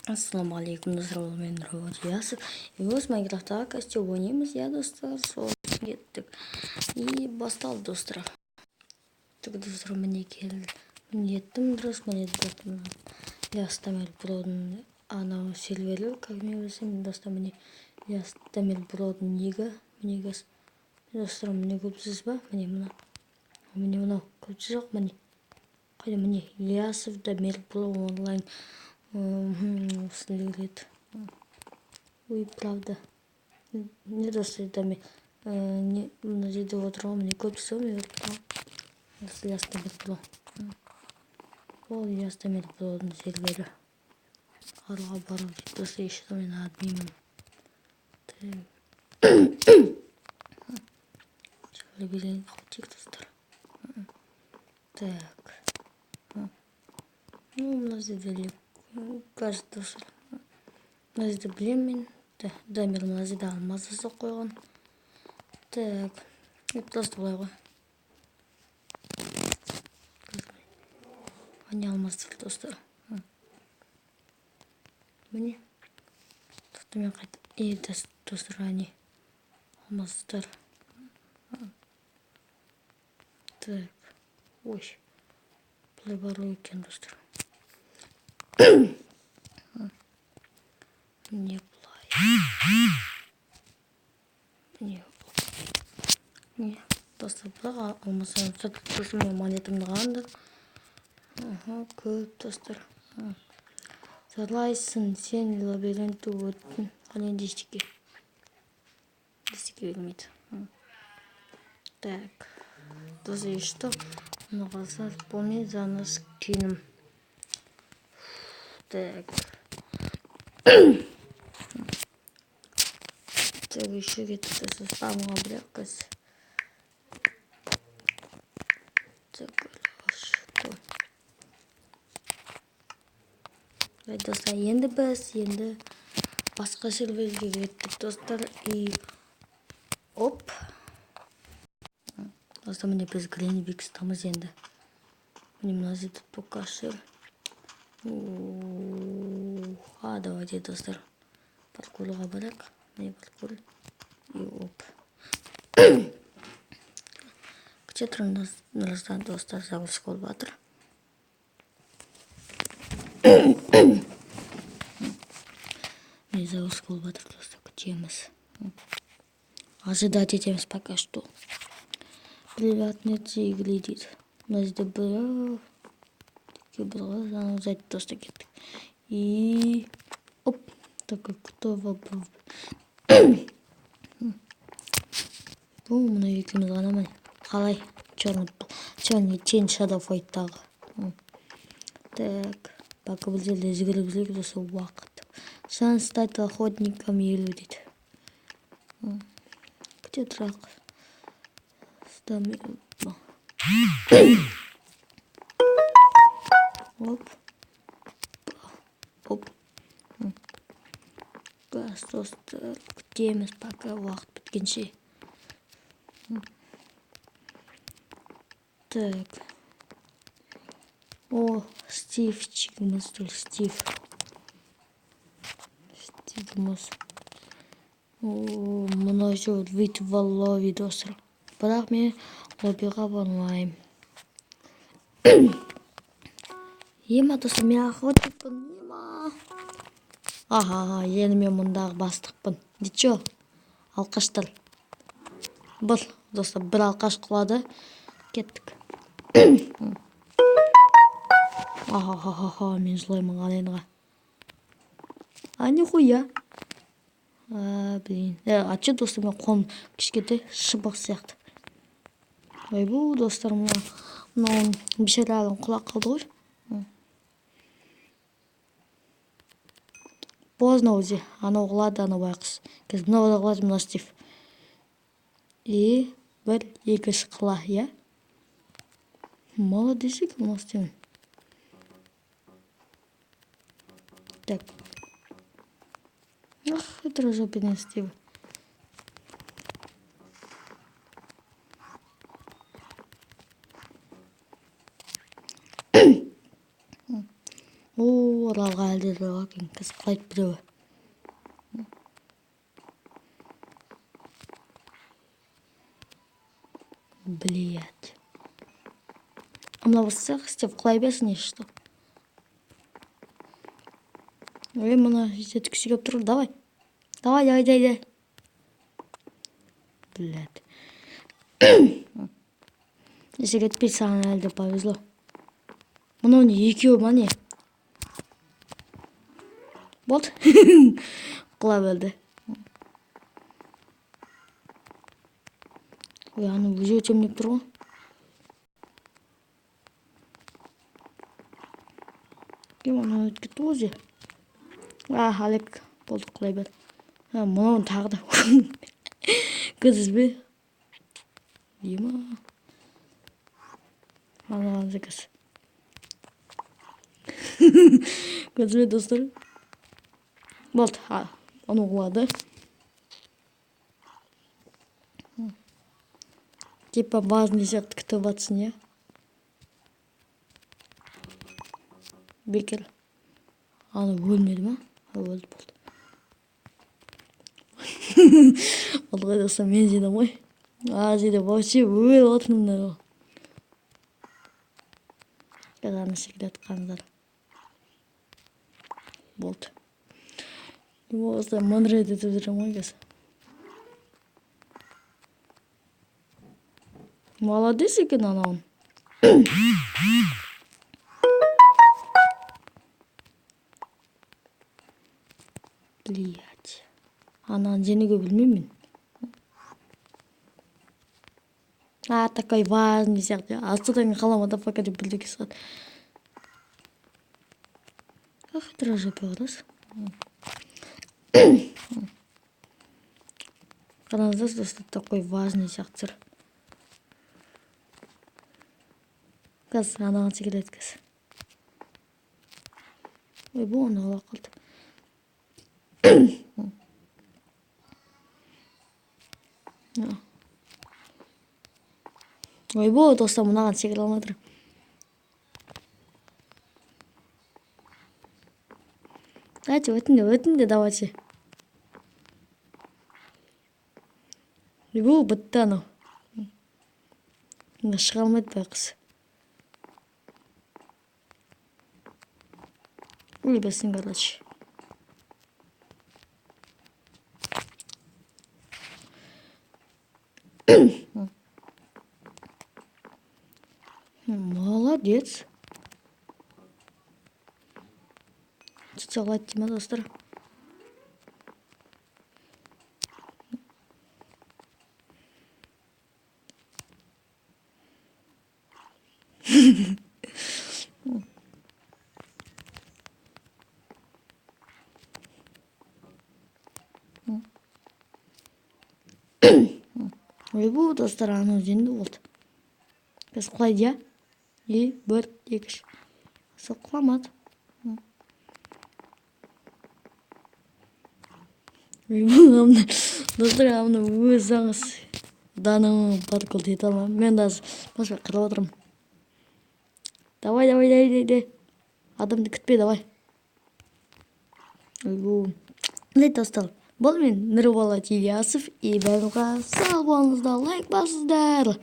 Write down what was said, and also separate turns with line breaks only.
Ассалаумағалейкум, достар! Мен Нұрболат Ильясов. И осы Майнкрафттағы костюм ойнаймыз, иә, достар. Сол кеттік. И басталды, достар. Так, достар, міне келді. Міне еттім дұрыс, міне достар. Ильяс Дамир Бродың анау сервері, как мен білсем, достар, міне Ильяс Дамир Бродың нигі, міне газ. Достар, міне көріпсіз ба? Міне мына. Міне мынау көріпсіз жоқ, міне. Қайда, міне Ильясов Дамир Бро онлайн. Осылай. Ой, правда. Не, достар, Дамир. Не, мына жерде отыр ғой, міне көріпсіз ғой, мен көріп тұрмын. Ильяс Дамир Бро. Ол Ильяс Дамир Бродың сервері. Арға бару дейді. Достар, еще мен админмін. Так. Лабиринт қайтейік, достар. Так. Ну, мына жерде кажется, достар. Мына жерде білемін мен. Дамир мына жерде алмаз жасап қойған. Так. Просто былай ғой. Ане алмаздар, достар. Міне. Тоқта, мен қайта. И, достар, әне. Алмаздар. Так. Ой. Былай бару екен, достар. Не былай. Не. Не. Достар, былай алмасам, сосын мен монетамды қараңдар. Аха, көп, достар. Жарайсың, сен лабиринтті өттің. Ал енді ештеңе. Ештеңе бермейді. Так. Достар, и что? Мына қалса, полный жаңа скинім. Так. Так, еще кеттік, достар. Спамға бірақ қазір. Так, что? Давай, достар, енді біз енді басқа серверге кеттік, достар. И оп. Достар, міне біз Гринвикстамыз енді. Міне мына жерде покашер. А, давайте, достар. Паркурға барайық. Міне паркур. И оп. Күте тұрыңыз, достар, загрузка болып жатыр. Міне загрузка болып жатыр, достар, күтеміз. Ожидать етеміз пока что. Приватные игры дейді. Мына жерде бір бір ғой, анау зайт, достар, кеттік. И оп. Так, кто вопрос? Бұл мына екеуміз ғана, міне. Қалай? Черный, черный тень Shadow Fight'тағы. Так, пока бұл жерде жүгіріп жүрейік, достар, уақыт. Шанс стать охотником 50 дейді. Күте тұрайық. Оп. Оп. Газ, достар, күтеміз пока уақыт біткенше. Так. О, Стивчигіміз тұр, Стив. Стивіміз. О, мына жер вид в лобби, достар. Бірақ мен лоббиға бармаймын. Ема, достар, мен охотникпін. Ема. Аха, енді мен мұндағы бастықпын. Ничего, алқаштар. Бір, достар, бір алқаш құлады. Кеттік. Аха, мен жылаймын ғана. А, нихуя. А, блин. А че, достар, мен қолым кішкентай шыбық сияқты. Ойбу, достар, мына мынау бейшараның құлап қалды ғой. Поздно уже. Анау құлады, анау байқұс. Қазір мынау да құлады, мына Стив. И бір, екі, үш, құла, иә? Молодец екен мынау Стивен. Так. Ах, хитрожопый Стив. О, Құлауға әлі де жоқ екен. Қазір құлайды біреуі. Блять. Мына бассақ істеп құлай берсін, если что. Ой, мына жеткісі келіп тұр. Давай. Давай, давай, давай, давай. Блядь. Если кетпей, саған әлі де повезло. Мынау не, екеуі ма, не? Болды. Құлап өлді. Ой, ана өзі өтемін деп тұр ғой. Кем, анау өтіп кетті ғой өзі. А, Алек, болды, құлай бер. А, мынауын тағы да. Көрдіңіз бе? Ема. Анаған заказ. Көрдіңіз бе, достар? Болды, анау құлады. Типа важный сияқты күтіп жатсың, иә? Бекер. Ана өлмеді ма? А, өлді, болды. Болды ғой, достар, мен жедім ғой. А, жерде вообще өліп отырмын ғой. Қазір ана секіреді, қараңыздар. Болды. Осылай мыңдырет етіп жүремін ғой қазір. Молодец екен анауың. Блять. Ананы жеңуге білмеймін мен. А, такой важный сияқты. А содан қаламады пока деп білдіге шығады. Ах, жопа рас. Қараңыздар, достар, такой важный сияқты тұр. Қазір анаған секіреді қазір. Ойбой, ана құлап қалды. Ойбой, достар, мынаған секіре алмай тұр. Давайте, өтіңде, өтіңде, давайте. Ойбой, бітті анау. Мына шыға алмайды байғұс. Өле берсін, короче. Молодец. Сөйтсе құлайды дей ма, достар? Ойбу, достар, анау жеңді, болды. Қазір құлайды, иә? И, бір, екі, үш. Сол құламады. Ойбу, достар, ана өзіңіз даның паркур ете алмаймын. Мен даже басқа қырып отырмын. Давай, давай, давай, давай. Адамды күтпе, давай. Ойбу. Достар, бұл мен Нұрболат Ильясов, и барлығыңызға сау болыңыздар, лайк басыңыздар.